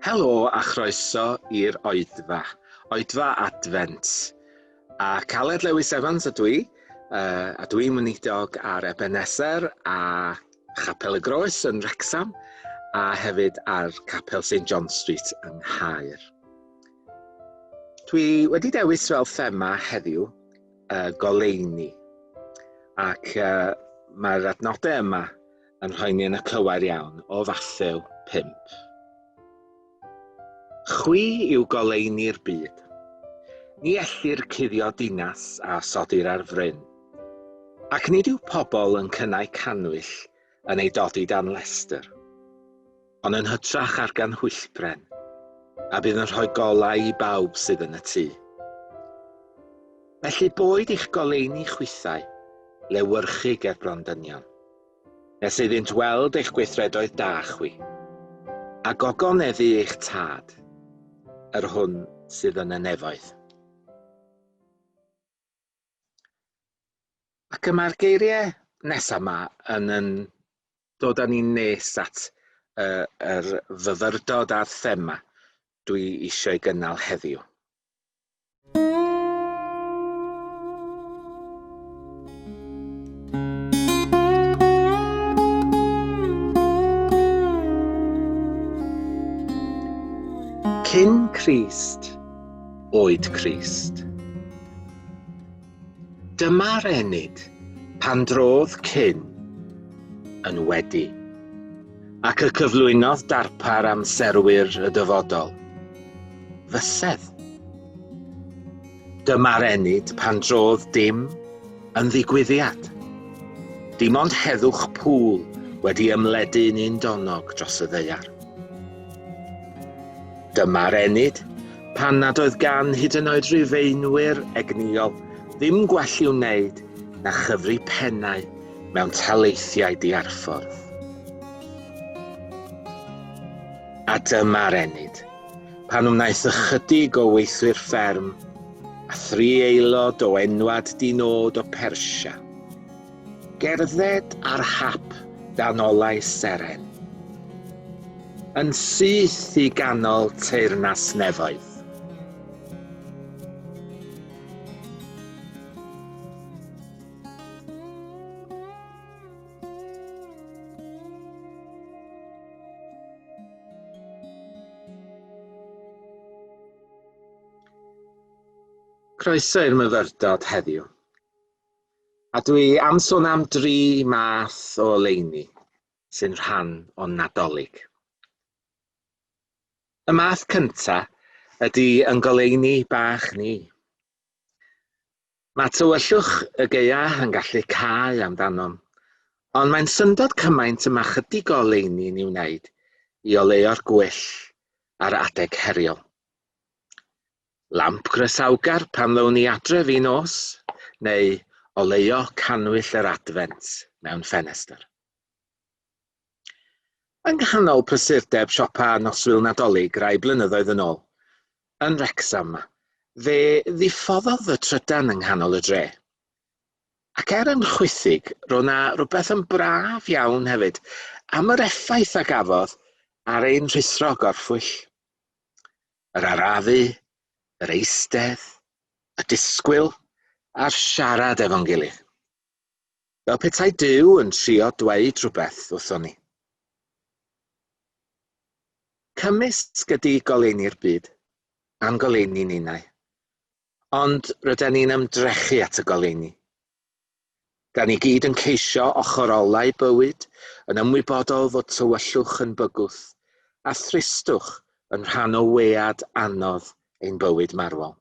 Helo a chroeso i'r oedfa, oedfa Adfent. A Caled Lewis Evans ydw i, uh, a dwi'n weinidog ar Ebenezer a Chapel y Groes yn Wrecsam, a hefyd ar Capel St John Street yng Nghaer. Dwi wedi dewis fel thema heddiw uh, goleuni, ac uh, mae'r adnodau yma yn rhoi ni yn y cywair iawn o Fathew 5. Chwi yw goleuni'r byd. Ni ellir cuddio dinas a osodir ar fryn. Ac nid yw pobl yn cynnau cannwyll yn ei dodi dan lestr, ond yn hytrach ar ganhwyllbren, a bydd yn rhoi golau i bawb sydd yn y tŷ. Felly boed i'ch goleuni chwithau lewyrchu ger bron dynion, nes iddynt weld eich gweithredoedd da chwi, a gogoneddu eich tad, yr hwn sydd yn y nefoedd. Ac y mae'r geiriau nesaf yma yn, yn dod â ni'n nes at uh, yr fyfyrdod a'r thema dwi eisiau gynnal heddiw. Cyn Crist, oed Crist. Dyma'r ennyd pan drodd cyn yn wedi, ac y cyflwynodd darpar amserwyr y dyfodol. Fysedd. Dyma'r ennyd pan drodd dim yn ddigwyddiad. Dim ond heddwch pŵl wedi ymledu'n undonog dros y ddaear. Dyma'r ennyd pan nad oedd gan hyd yn oed Rufeinwyr egnïol ddim gwell i'w wneud na chyfri pennau mewn taleithiau diarffordd. A dyma'r ennyd pan wnaeth ychydig o weithwyr fferm a thri aelod o enwad di-nod o Persia gerdded ar hap dan olau seren, yn syth i ganol teyrnas nefoedd. Croeso i'r myfyrdod heddiw. A dwi am sôn am dri math o oleuni sy'n rhan o'n Nadolig. Y math cynta ydy yn goleuni bach ni. Mae tywyllwch y gaeaf yn gallu cau amdanom, ond mae'n syndod cymaint y mae chydig o oleuni'n ei wneud i oleuo'r gwyll ar adeg heriol. Lamp groesawgar pan ddown ni adref i nos, neu oleuo cannwyll yr Adfent mewn ffenestr. Yng nghanol prysurdeb siopa noswyl Nadolig rai blynyddoedd yn ôl, yn Wrecsam, fe ddiffoddodd y trydan yng nghanol y dre. Ac er yn chwithig, roedd 'na rywbeth yn braf iawn hefyd am yr effaith a gafodd ar ein rhuthro gorffwyll. Yr arafu, yr eistedd, y disgwyl, a'r siarad efo'n gilydd. Fel petai Duw yn trio dweud rhywbeth wrthon ni. Cymysg ydy goleuni'r byd, a'n goleuni ninnau. Ond rydan ni'n ymdrechu at y goleuni. Da ni gyd yn ceisio ochr olau bywyd, yn ymwybodol fod tywyllwch yn bygwth, a thristwch yn rhan o wead anodd ein bywyd marwol.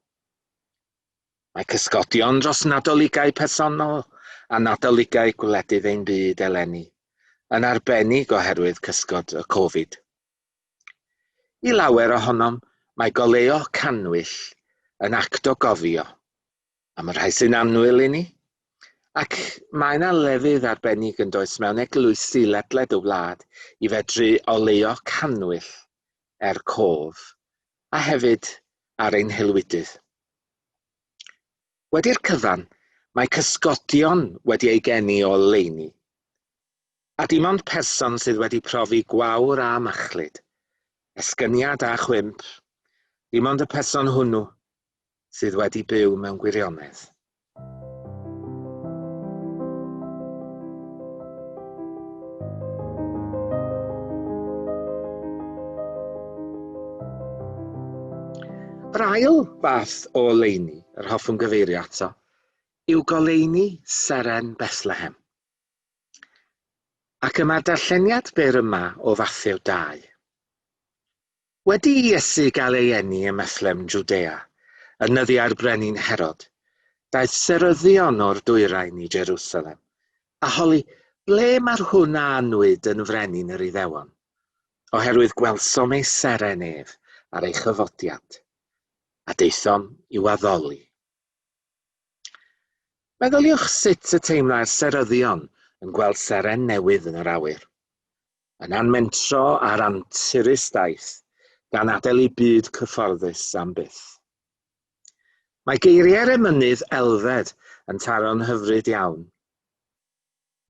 Mae cysgodion dros Nadoligau personol a Nadoligau gwledydd ein byd eleni, yn arbennig oherwydd cysgod y Covid. I lawer ohonom, mae goleuo cannwyll yn act o gofio am y rhai sy'n annwyl i ni, ac mae yna lefydd arbennig yn does mewn eglwysi ledled y wlad i fedru oleuo cannwyll er cof, a hefyd ar ein haelwydydd. Wedi'r cyfan, mae cysgodion wedi eu geni o oleuni, a dim ond person sydd wedi profi gwawr a machlud Esgyniad a chwymp, dim ond y person hwnnw sydd wedi byw mewn gwirionedd. Yr ail fath o oleuni yr hoffwn gyfeirio ato yw goleuni seren Bethlehem. Ac y mae'r darlleniad byr yma o Fathew 2. Wedi i Iesu gael ei eni ym Methlem, Jwdea, yn nyddiau'r brenin Herod, daeth seryddion o'r dwyrain i Jerusalem, a holi, Ble mae'r hwn a anwyd yn frenin yr Iddewon? Oherwydd gwelsom ei seren ef ar ei chyfodiad, a daethom i'w addoli. Meddyliwch sut y teimlai'r seryddion yn gweld seren newydd yn yr awyr. Yna'n mentro ar anturus daith, gan adael eu byd cyfforddus am byth. Mae geiriau'r emynydd Elfed yn taro'n hyfryd iawn.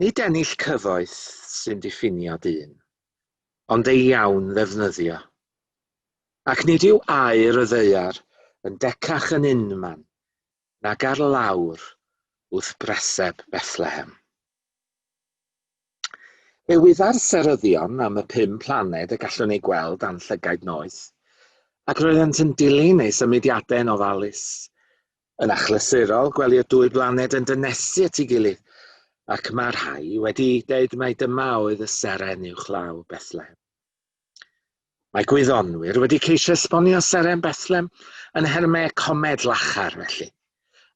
Nid ennill cyfoeth sy'n diffinio dyn, ond ei iawn ddefnyddio. Ac nid yw aur y ddaear yn decach yn unman nag ar lawr wrth breseb Bethlehem. Fe wyddai'r seryddion am y pum planed y gallwn eu gweld â'n llygaid noeth, ac roeddent yn dilyn eu symudiadau'n ofalus. Yn achlysurol, gwelir dwy blaned yn dynesu at ei gilydd, ac mae rhai wedi deud mai dyma oedd y seren uwchlaw Bethlehem. Mae gwyddonwyr wedi ceisio esbonio seren Bethlem yn nhermau comed lachar, felly,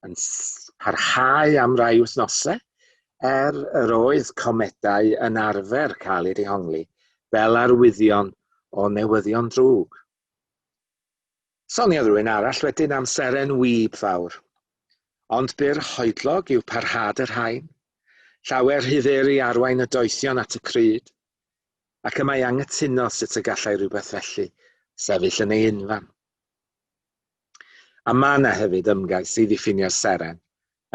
yn parhau am rai wythnosau, er yr oedd comedau yn arfer cael eu dehongli fel arwyddion o newyddion drwg. Soniodd rhywun arall wedyn am seren wib fawr. Ond byr hoedlog yw parhad y rhain. Llawer rhy fyr i arwain y doethion at y cryd. Ac y mae anghytuno sut y gallai rhywbeth felly sefyll yn ei unfan. A mae yna hefyd ymgais i ddiffinio'r seren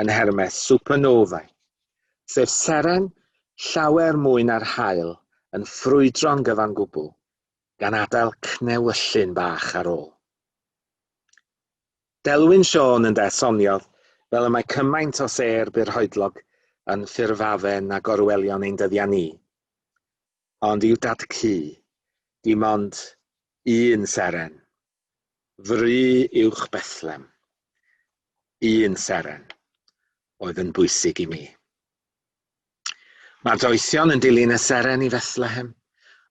yn nhermau supernovae, sef seren llawer mwy na'r haul yn ffrwydro'n gyfan gwbl, gan adael cnewyllyn bach ar ôl. Delwyn Siôn ynde, soniodd, fel y mae cymaint o sêr byrhoedlog yn ffurfafen a gorwelion ein dyddiau ni. Ond i'w dad-cu, dim ond un seren, fry uwch Bethlem, un seren, oedd yn bwysig i mi. Mae'r doethion yn dilyn y seren i Fethlehem,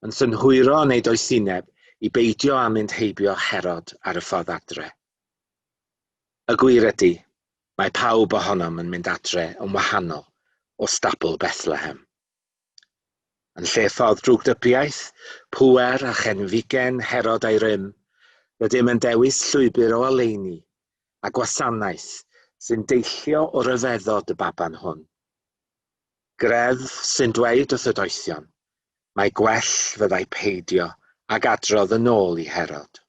yn synhwyro yn eu doethineb i beidio â mynd heibio Herod ar y ffordd adre. Y gwir ydy, mae pawb ohonom yn mynd adre yn wahanol o stabl Bethlehem. Yn lle ffordd drwgdybiaeth, pŵer a chenfigen Herod a'i rym, rydym yn dewis llwybr o oleuni a gwasanaeth sy'n deillio o ryfeddod y baban hwn. Greddf sy'n dweud wrth y doethion, mai gwell fyddai peidio ag adrodd yn ôl i Herod.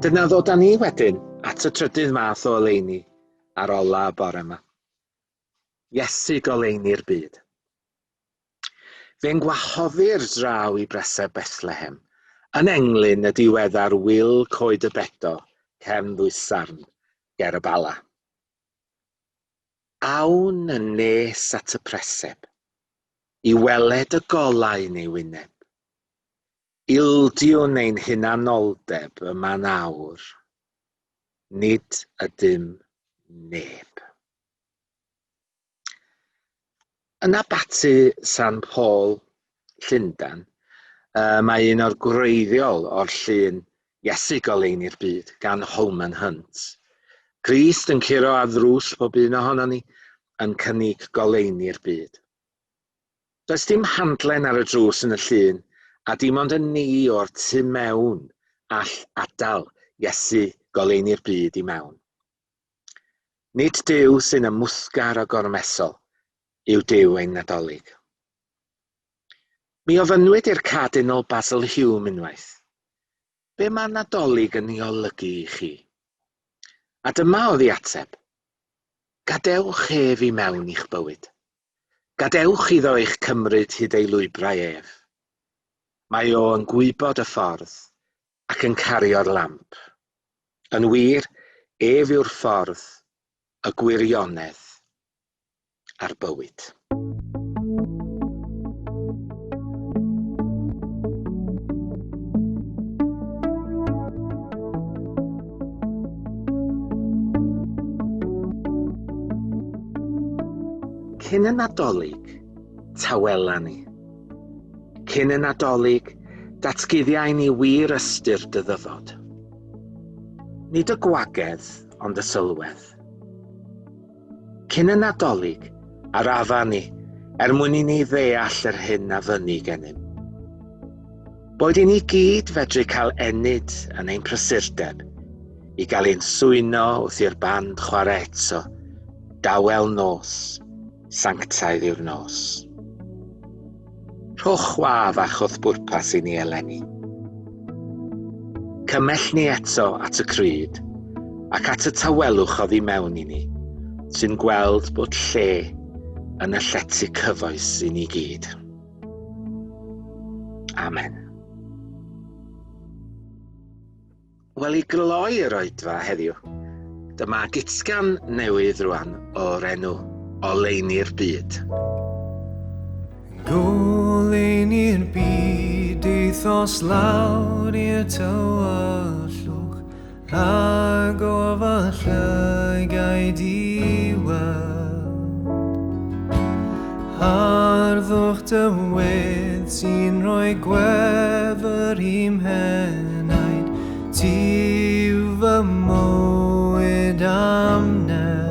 Dyna ddod â ni wedyn at y trydydd math o oleuni ar ola y bore yma. Iesu goleuni'r byd. Fe'n gwahoddir draw i Breseb Bethlehem, yn englyn y diweddar Wil Coed y Bedo, cefn Ddwysarn, ger y Bala. Awn yn nes at y preseb, i weled y golau yn ei wyneb. Ildiwn ein hunanoldeb yma'n awr. Nid ydym neb. Yn Abaty San Paul, Llundain, uh, mae un o'r gwreiddiol o'r llun Iesu Goleuni'r Byd gan Holman Hunt. Crist yn curo ar ddrws pob un ohonon ni yn cynnig goleuni'r byd. Does dim handlen ar y drws yn y llun a dim ond y ni o'r tu mewn all adael Iesu Goleuni'r Byd i mewn. Nid Duw sy'n ymwthgar a gormesol yw Duw ein Nadolig. Mi ofynnwyd i'r Cardinal Basil Hume unwaith, be mae Nadolig yn ei olygu i chi? A dyma oedd ei ateb. Gadewch ef i mewn i'ch bywyd. Gadewch iddo eich cymryd hyd ei lwybrau ef. Mae o yn gwybod y ffordd ac yn cario'r lamp. Yn wir, ef yw'r ffordd, y gwirionedd a'r bywyd. Cyn y Nadolig, tawela ni. Cyn y Nadolig, datguddiau ni wir ystyr dy ddyfod. Nid y gwagedd, ond y sylwedd. Cyn y Nadolig, arafa ni, er mwyn i ni ddeall yr hyn a fynnu gennym. Boed i ni gyd fedru cael ennyd yn ein prysurdeb, i gael ein swyno wrth i'r band chwarae eto, dawel nos, sanctaidd yw'r nos. Rhowch chwa fach wrth bwrpas i ni eleni. Cymell ni eto at y cryd ac at y tawelwch oddi mewn i ni, sy'n gweld bod lle yn y llety cyfoes i ni gyd. Amen. Wel, i gloi yr oedfa heddiw, dyma gitgan newydd rwan o'r enw Oleuni'r Byd. Goleuni'r byd eithos lawr i'r tywyllwch a gofal llygaid i weld. Harddwch dy wedd sy'n rhoi gwefr i'm henaid, ti yw fy mywyd am nerth.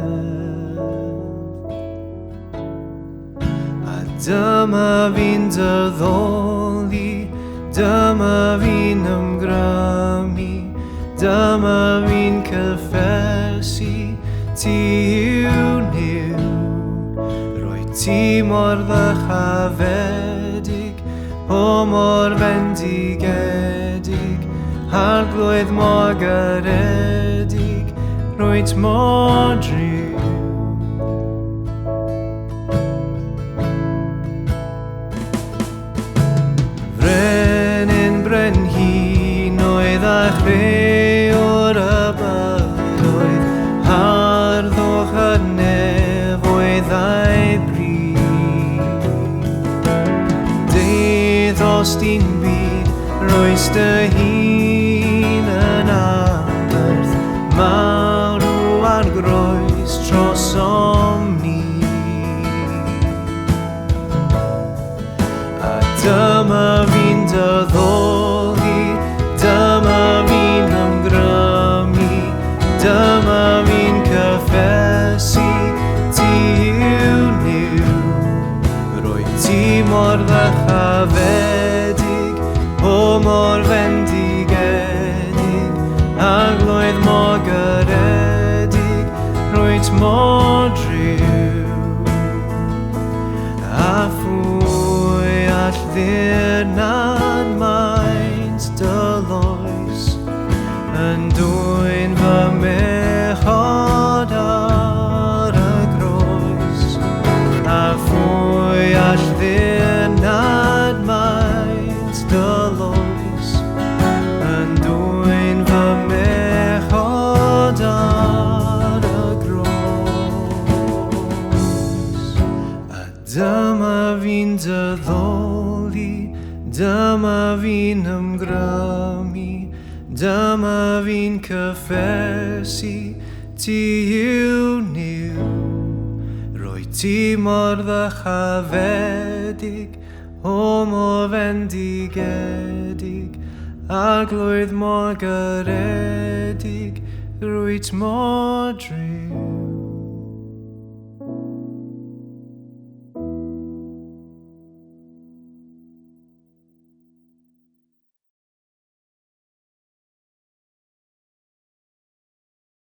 A dyma fi'n dyddoli, dyma fi'n ymgrymu, dyma fi'n cyffesu, ti yw Nuw. Rwy ti mor ddychafedig, o mor fendigedig, arglwydd mor garedig, rwyt mor driw. Frenin brenhinoedd a chreor y bydoedd, harddwch y nefoedd a'i bryd. Deuddost i'n byd, roes dy hun yn aberth, marw ar groes trosom ni. A dyma fi'n dyddoli, dyma fi'n ymgrymu, dyma fi'n cyffesu, ti yw Nuw. Rwy ti mor ddychafedig, o mor fendigedig, arglwydd mor garedig, rwyt mor driw. A phwy all ddirnad maint dy loes, yn dwyn fy mechod ar y groes. A phwy all ddirnad maint dy loes, yn dwyn fy mechod ar y groes. A dyma fi'n dyddoli, dyma fi'n ymgrymu, dyma fi'n cyffesu, ti yw Nuw. Rwy ti mor ddychafedig, o mor fendigedig, arglwydd mor garedig, rwyt mor driw.